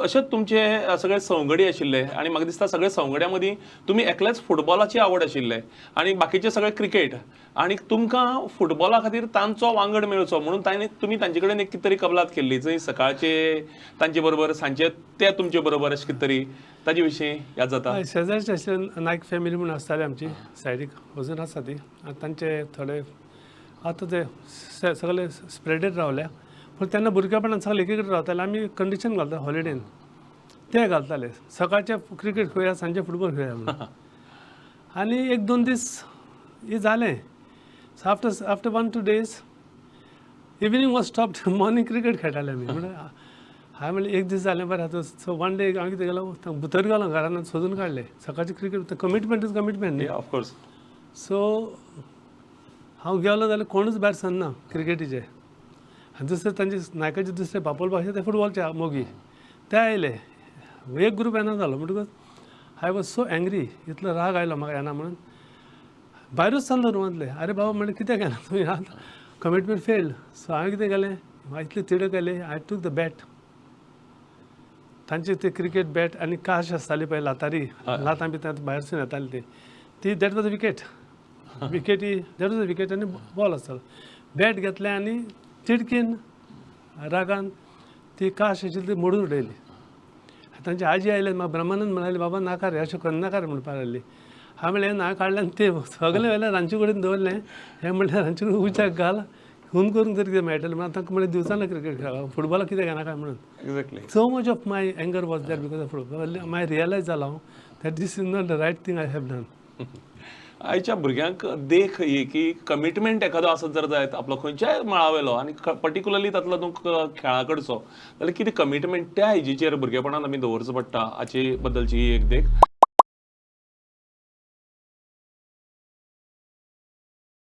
अशेंच तुमचे सगळे संवगडी आशिल्ले आनी म्हाका दिसता सगळे संवगड्या मदीं तुमी एकलेच फुटबॉलाची आवड आशिल्ले आनी बाकीचे सगळे क्रिकेट आनी तुमकां फुटबॉला खातीर तांचो वांगड मेळचो म्हणून तांणी तुमी तांचे कडेन एक कितें तरी कबलात केल्ली, जंय सकाळचे तांचे बरोबर, सांजचे ते तुमचे बरोबर, अशें कितें तरी ताजे विशीं याद जाता? हय, शेजारचे आशिल्ले, नायक फॅमिली म्हणून आसताली आमची सायडीक, अजून आसा ती. आनी तांचे थोडे आतां ते सगळे स्प्रेडेड रावल्या, पूण तेन्ना भुरगेपणान सगळे एकीकडेन रावताले. आमी कंडिशन घालताले हॉलिडेन, ते घालताले सकाळचे क्रिकेट खेळया, सांजचे फुटबॉल खेळया म्हणून. आनी एक दोन दीस हे जालें. So after 1-2 days, evening was stopped, morning cricket खेळटाले आमी. म्हणल्यार हांवें म्हणलें, एक दीस जालें, बरें आतां. सो वन डे हांवें कितें केलो, भितर गेलो घरान, सोदून काडलें. सकाळचें क्रिकेट, कमिटमेंट is commitment न्ही. Of course. सो हांव गेलो जाल्यार कोणूच भायर सरना क्रिकेटीचे. आनी दुसरे तांचे नायकाचे दुसरे बापोल भाशे, ते फुटबॉलचे मोगी, ते आयले. एक ग्रूप येना जालो म्हणटकच I was so angry, इतलो राग आयलो म्हाका येना म्हणून. भायरूच सरलो रुमांतले. अरे बाबा म्हणलें, कित्याक येना तुमी? आतां कमिटमेंट फेल्ड. सो हांवें कितें केलें, म्हाका इतली तिडक आयली, I took the bat, तांचे ते क्रिकेट बॅट आनी काश आसताली पळय, लातारी, लातां बी भायरसून येताली ती ती that was a wicket, विकेटी, that was a wicket आनी बॉल आसतालो. बॅट घेतलें आनी तिडकीन, रागान ती काश आशिल्ली ती मोडून उडयली. तांची आजी आयले, म्हाका ब्रह्मानंद म्हणाले, बाबा नाका रे, अशें करनाका रे म्हणपाक लागली. हांवें म्हणलें, ना, काडलें आनी ते सगळें व्हेलें, रांदचे कुडीन दवरलें. हें म्हणलें, रांदचे कुडीन उच्याक घाल, हून करूंक तरी कितें मेळटलें म्हणून. तांकां म्हणलें, दिवचा क्रिकेट खेळपाक, फुटबॉलाक कित्याक येना काय म्हणून. So much of my anger was there because of football. मागीर रियलायज जालो हांव that this is not the right thing I have done. आयच्या भुरग्यांक देख ही की कमिटमेंट एखादो आसत जर जायत आपलो खंयच्याय मळावेलो आनी पर्टिक्युलरली तातलो तुमकां खेळा कडचो जाल्यार कितें कमिटमेंट त्या एजीचेर भुरगेपणान आमी दवरचो पडटा हाचे बद्दलची ही एक देख.